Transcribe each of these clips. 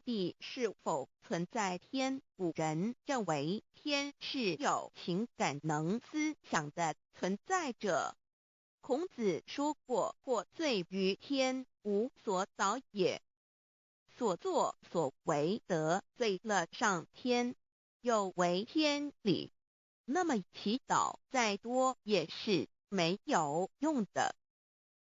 帝是否存在天？古人认为天是有情感能思想的存在者。孔子说过：“获罪於天，無所禱也。”所作所為得罪了上天，有違天理，那麼祈禱再多也是沒有用的。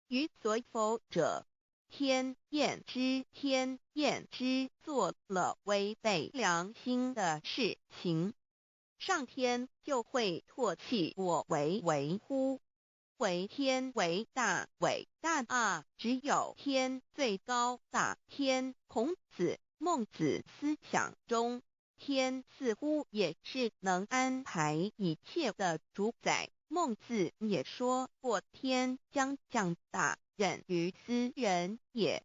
於所否者，天厭之，天厭之，做了違背良心的事情，上天就會唾棄我為為乎？惟天為大，偉大啊！只有天最高大。天，孔子、孟子思想中，天似乎也是能安排一切的主宰。孟子也說過：“天將降大任於斯人也，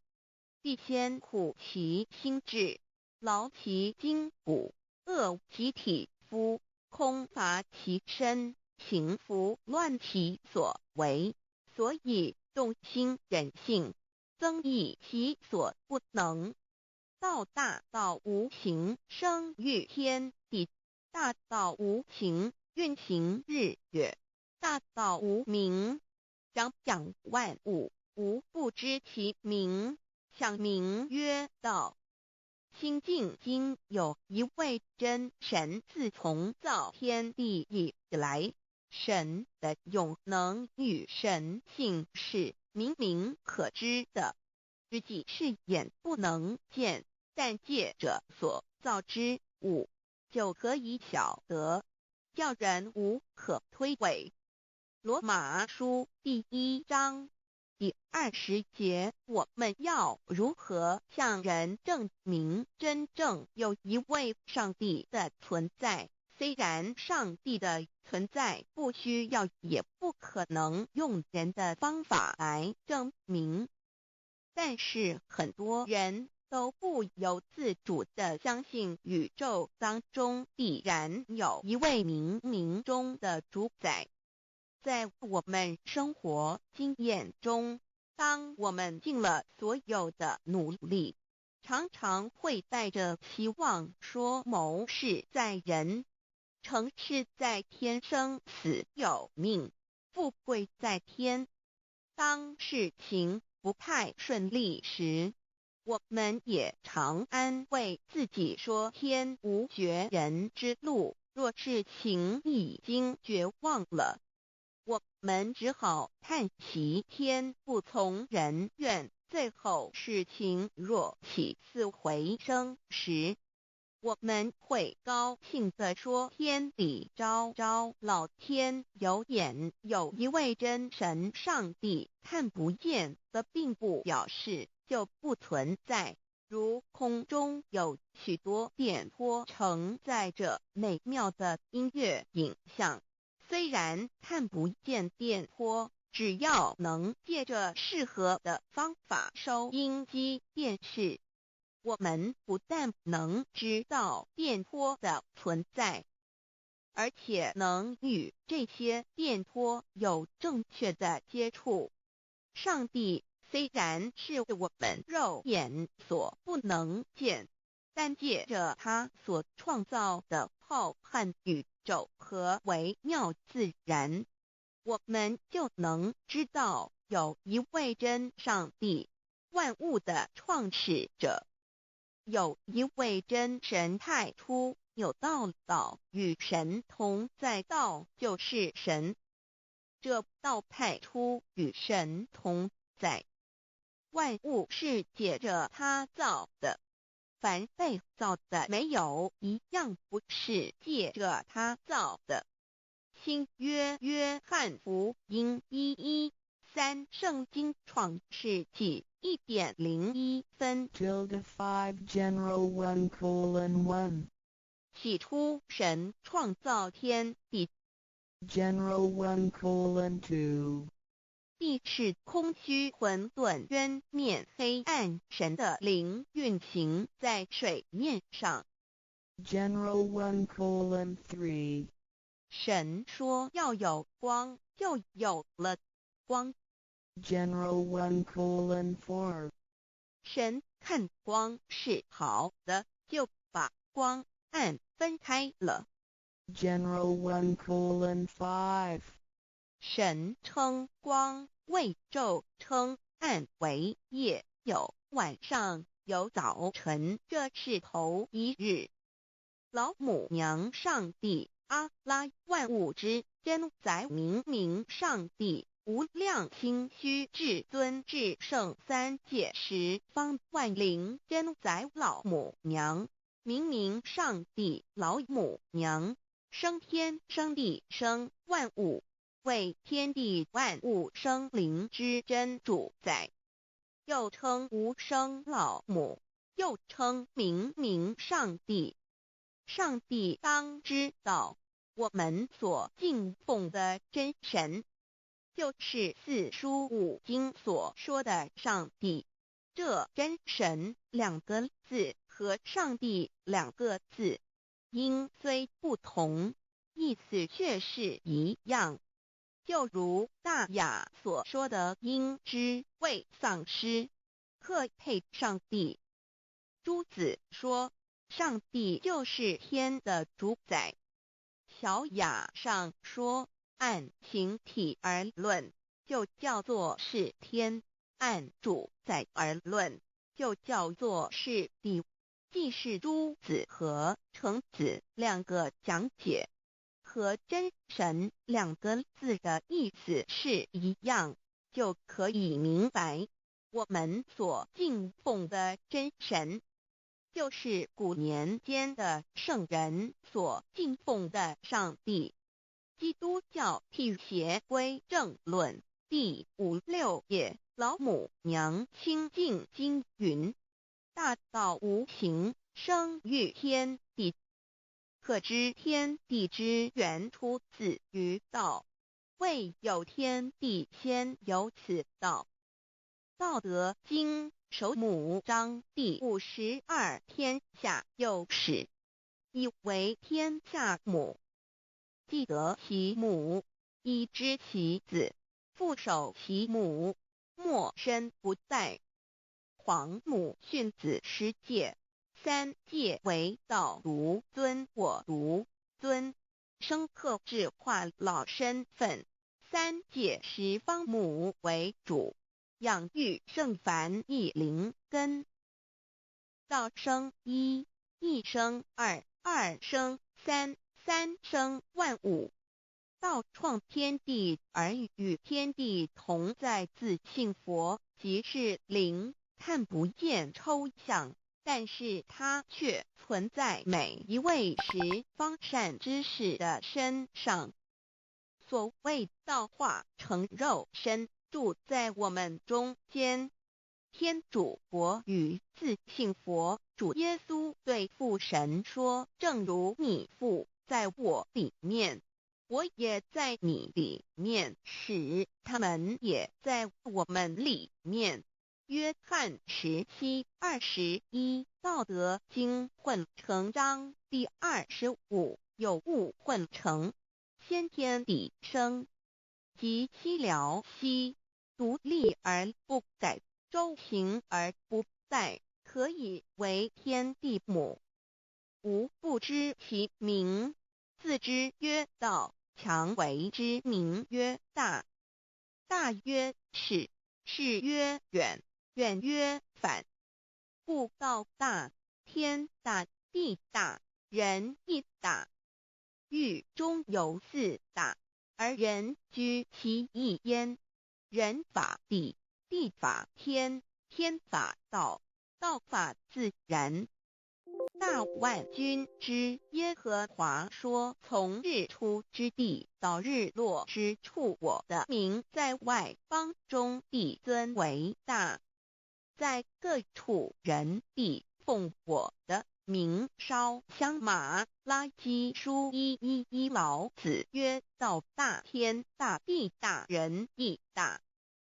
必先苦其心志，勞其筋骨，餓其體膚，空乏其身。行拂亂其所為，所以動心忍性，增益其所不能。道大道無形，生育天地；大道無形，運行日月；大道無名，長養萬物，吾不知其名，想名曰道。”清淨經有一位真神，自從造天地以來，神的永能與神性是明明可知的，實際是眼不能見，但借著所造之物就可以曉得，叫人無可推諉。羅馬書第一章第20節，我們要如何向人證明真正有一位上帝的存在？雖然上帝的存在不需要，也不可能用人的方法來證明，但是很多人都不由自主地相信宇宙當中必然有一位冥冥中的主宰。在我們生活經驗中，當我們盡了所有的努力，常常會帶着希望說謀事在人，成事在天，生死有命，富貴在天。當事情不太順利時，我們也常安慰自己說天無絕人之路。若事情已經絕望了，我們只好嘆息天不從人願。最後事情若起死回生時，我們會高興地說天理昭昭，老天有眼，有一位真神上帝，看不見的並不表示就不存在。如空中有許多電波承載着美妙的音樂影像，雖然看不見電波，只要能借着適合的方法收音機、電視，我們不但能知道電波的存在，而且能與這些電波有正確的接觸。上帝雖然是我們肉眼所不能見，但借着他所創造的浩瀚宇宙和微妙自然，我們就能知道有一位真上帝，萬物的創始者，有一位真神。太初有道，道與神同在，道就是神。這道太初與神同在，萬物是借着他造的，凡被造的，沒有一樣不是借着他造的。新約約翰福音1:13，聖經創世紀1點01分。 Tilde 5 General 1:1. 起初神創造天地。 General 1:2. 地是空虛混沌，淵面黑暗，神的靈運行在水面上。 General 1:3. 神說要有光，就有了光。 General 1:4. 神看光是好的，就把光暗分開了。 General 1:5. 神稱光為晝，稱暗為夜，有晚上，有早晨，這是頭一日。老母娘上帝阿拉萬物之真宰明明上帝無量清虛至尊至聖三界十方萬靈真宰老母娘明明上帝老母娘生天生地生萬物，為天地萬物生靈之真主宰，又稱無生老母，又稱明明上帝。上帝當知道，我們所敬奉的真神，就是四書五經所說的上帝。這真神兩個字和上帝兩個字，音雖不同，意思卻是一樣。就如大雅所說的，應知未喪失，可配上帝。朱子說，上帝就是天的主宰。小雅上說，按形體而論，就叫做是天；按主宰而論，就叫做是地。既是朱子和程子兩個講解，和真神兩個字的意思是一樣，就可以明白，我們所敬奉的真神，就是古年間的聖人所敬奉的上帝。基督教辟邪歸正論第五六頁，老母娘清淨經云：大道無形，生於天地。可知天地之源出自於道，未有天地先有此道。道德經首母章第52，天下有始，以為天下母。既得其母，以知其子，復守其母，莫身不殆。皇母訓子十誡，三誡為道獨尊我獨尊，生克制化老身份。三誡十方母為主，養育聖凡一靈根。道生一，一生二，二生三，三生萬物。道創天地而與天地同在，自性佛即是靈，看不見抽象，但是它卻存在每一位十方善知識的身上。所謂道化成肉身，住在我們中間。天主國與自性佛主耶穌對父神說：正如你父在我裡面，我也在你裡面，使他們也在我們裡面。約翰17:21，道德經混成章第25，有物混成，先天地生，即西療兮，獨立而不改，周行而不殆，可以為天地母。吾不知其名，自知曰道，強為之名曰大。大曰始，始曰遠，遠曰反。故道大，天大，地大，人亦大。域中有四大，而人居其一焉。人法地，地法天，天法道，道法自然。大萬軍之耶和華說：從日出之地到日落之處，我的名在外邦中必尊為大，在各處人必奉我的名燒香。馬拉基書1:1，老子曰：道大天大地大人亦大。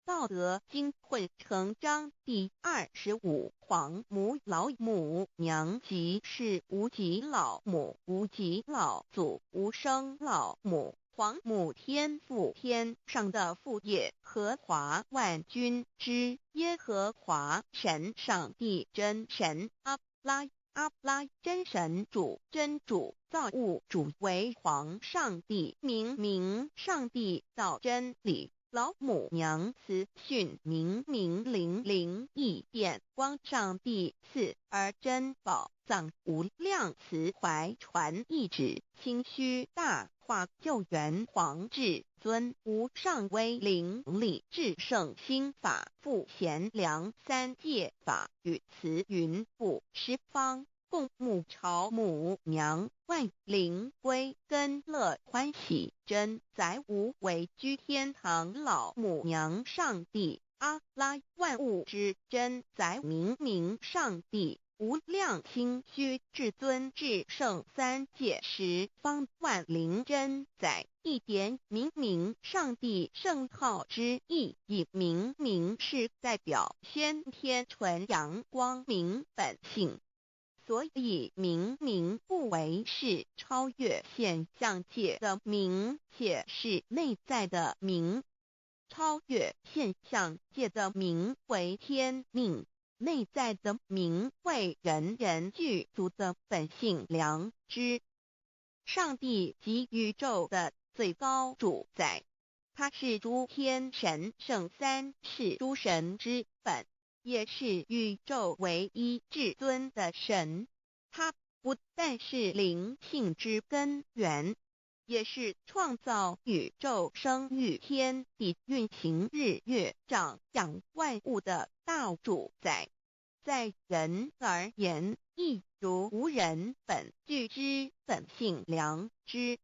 道德經混成章第25，皇母老母娘即是無極老母，無極老祖，無生老母，皇母天父天上的父耶和华萬軍之耶和華神上帝真神阿拉阿拉真神主真主造物主為皇上帝明明上帝道真理老母娘慈訓明明靈靈異電光上帝賜兒珍寶藏無量慈懷傳懿旨清虛大化救援皇至尊無上威靈力至聖心法父賢良三界法與慈雲布十方共沐朝母娘萬靈歸根樂歡喜真宰無為居天堂老母娘上帝阿拉萬物之真宰明明上帝無量清虛至尊至聖三界十方萬靈真宰一點明明上帝聖號之意，以明明是代表先天純陽光明本性，所以明明不為是超越現象界的明，且是內在的明。超越現象界的明為天命，內在的明為人人具足的本性良知。上帝即宇宙的最高主宰，他是諸天神聖三世諸神之本，也是宇宙唯一至尊的神。他不但是靈性之根源，也是創造宇宙、生育天地、運行日月、長養萬物的大主宰。在人而言，亦如吾人本具之本性良知，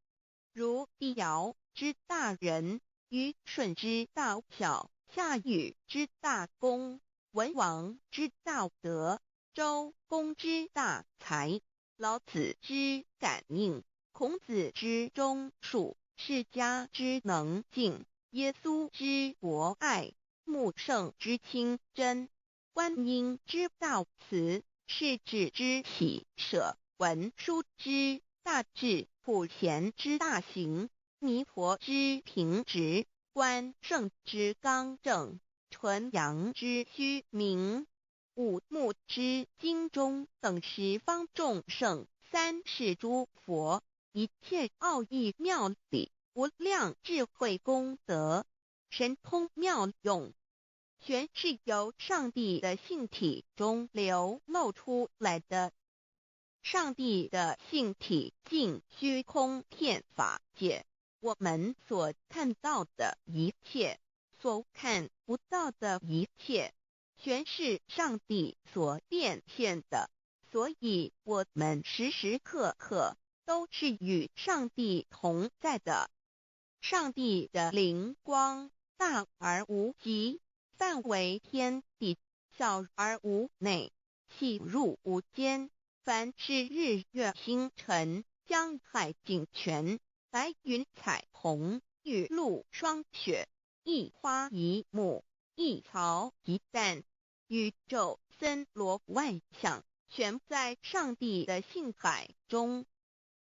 如帝堯之大仁，虞舜之大孝，夏禹之大功，文王之大德，周公之大才，老子之感應，孔子之忠恕，釋迦之能靜，耶穌之博愛，穆聖之清真，觀音之大慈，釋智之喜捨，文殊之大智，普賢之大行，彌陀之平直，關聖之剛正，純陽之虛明，五木之精忠等十方眾聖，三世諸佛，一切奧義妙理，無量智慧功德，神通妙用，全是由上帝的性體中流露出來的。上帝的性體盡虛空遍法界，我們所看到的一切，所看不到的一切，全是上帝所變現的。所以，我們時時刻刻都是與上帝同在的。上帝的靈光大而無極，範圍天地，小而無內，細入無間。凡是日月星辰、江海井泉、白雲彩虹、雨露霜雪，一花一木，一草一蛋，宇宙森羅萬象，全在上帝的性海中。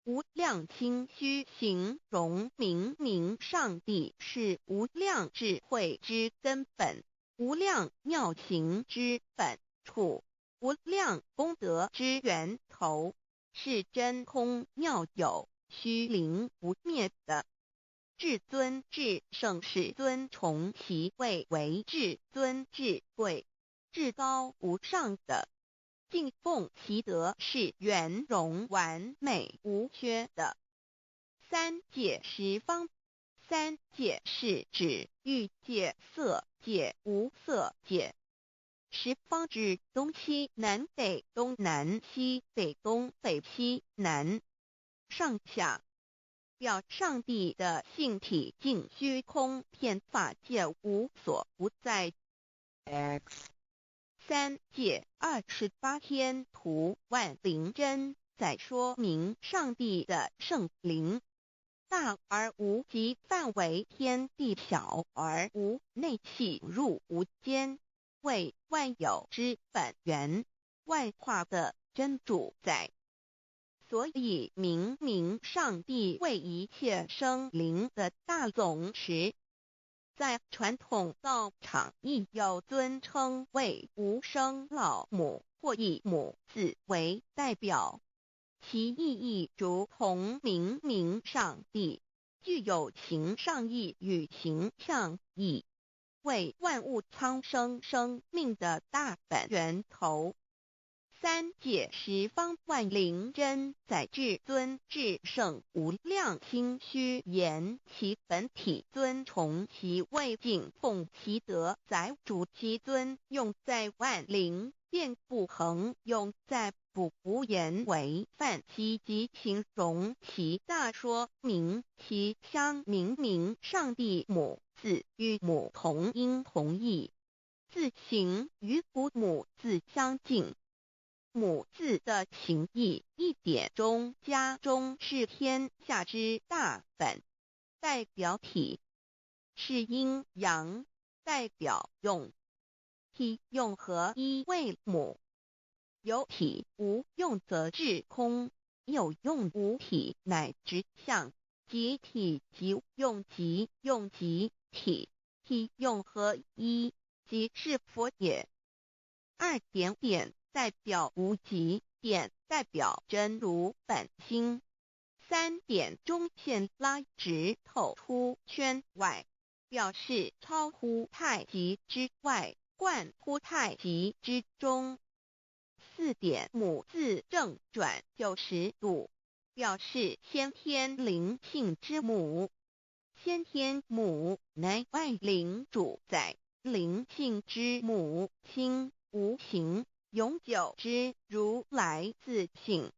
無量清虛形容明明上帝是無量智慧之根本，無量妙行之本處，無量功德之源頭，是真空妙有、虛靈不滅的。至尊至聖世尊崇其位為至尊至貴、至高無上的，敬奉其德是圓融完美無缺的。三界十方，三界是指欲界、色界、無色界。十方指東西南北東南西北東北西南上下，表上帝的性體盡虛空遍法界無所不在。 X 三界28天圖萬靈真在說明上帝的聖靈大而無極，範圍天地，小而無內，細入無間，為萬有之本源，萬化的真主宰。所以明明上帝為一切生靈的大總持。在傳統道場亦有尊稱為無生老母或以母字為代表，其意義如同明明上帝，具有形上義與形象義，為萬物蒼生生命的大本源頭。三界十方萬靈真載至尊至聖無量清虛言其本體尊崇其位敬奉其德載主其尊用在萬靈遍布恆用在不無言為範其及形容其大說明其相明明上帝母字與母同音同義，字形與古母字相近。母字的形義一點中加中是天下之大本，代表體是陰陽，代表用，體用合一為母。有體無用則至空，有用無體乃直相，即體即用即用即體，體用合一，即是佛也。二點點代表無極，點代表真如本心。三點中線拉直透出圈外，表示超乎太極之外，貫乎太極之中。四點母字正轉90度，表示先天靈性之母。先天母乃萬靈主宰，靈性之母，心無形，永久之如來自性。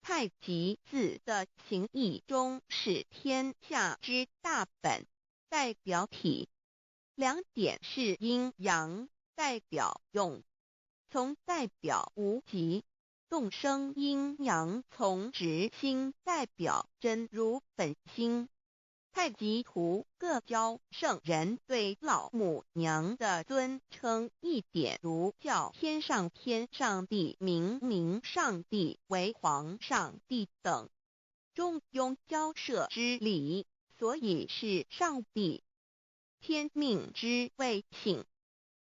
太極字的形義中是天下之大本，代表體。兩點是陰陽，代表用，從代表無極，動生陰陽從直心，代表真如本心。太極圖各教聖人對老母娘的尊稱一點如叫天上天上帝、明明上帝為皇上帝等，中庸交涉之理，所以是上帝。天命之謂性，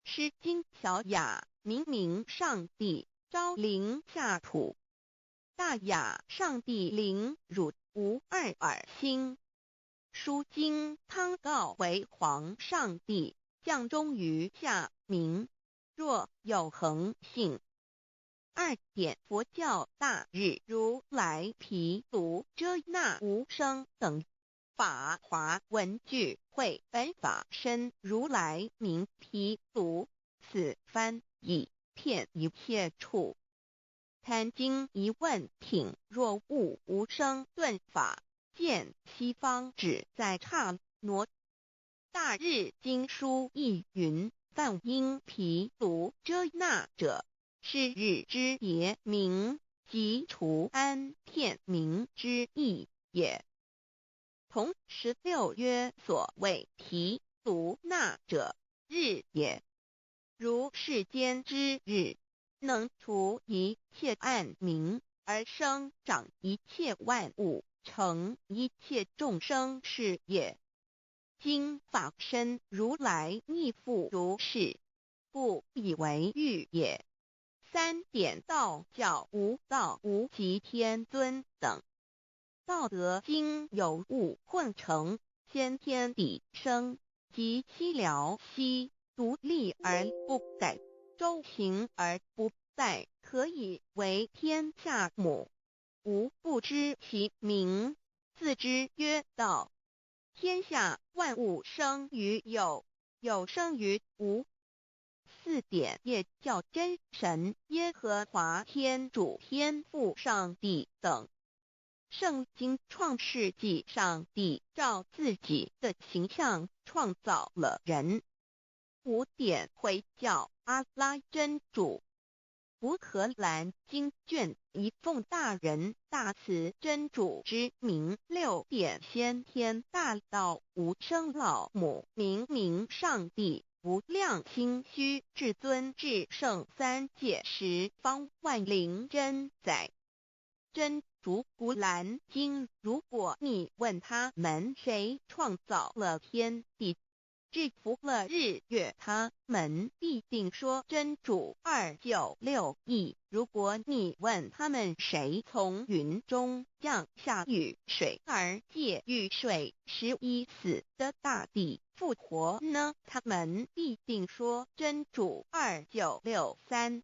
詩經小雅明明上帝昭靈下土，大雅上帝靈汝無二爾心。書經湯告為皇上帝降終於下民，若有恆性。二點佛教大日如來毗盧遮那無生等法華文具會本法身如來名毗盧，此翻譯遍一切處。壇經疑問品若悟無生頓法。見西方只在剎那。大日經書亦云：梵音毗盧遮那者，是日之別名，即除安天明之意也。同16曰：所謂毗盧那者，日也。如世間之日，能除一切暗明，而生長一切萬物，成一切眾生是也。今法身如來亦復如是，故以為喻也。三點道教無道無極天尊等。道德經有物混成，先天地生，及西遼兮，獨立而不改，周行而不殆，可以為天下母。吾不知其名，自之曰道。天下萬物生於有，有生於無。四點也叫真神、耶和華天主、天父上帝等。聖經創世紀上帝照自己的形象創造了人。五點回教阿拉真主。古可蘭經卷一奉大仁大慈真主之名。六點先天大道無生老母明明上帝無量清虛至尊至聖三界十方萬靈真宰。真如古蘭經。如果你問他們誰創造了天地，制服了日月，他們必定說真主。2961。如果你問他們誰從雲中降下雨水，而藉雨水使已死的大地復活呢？他們必定說真主。2963。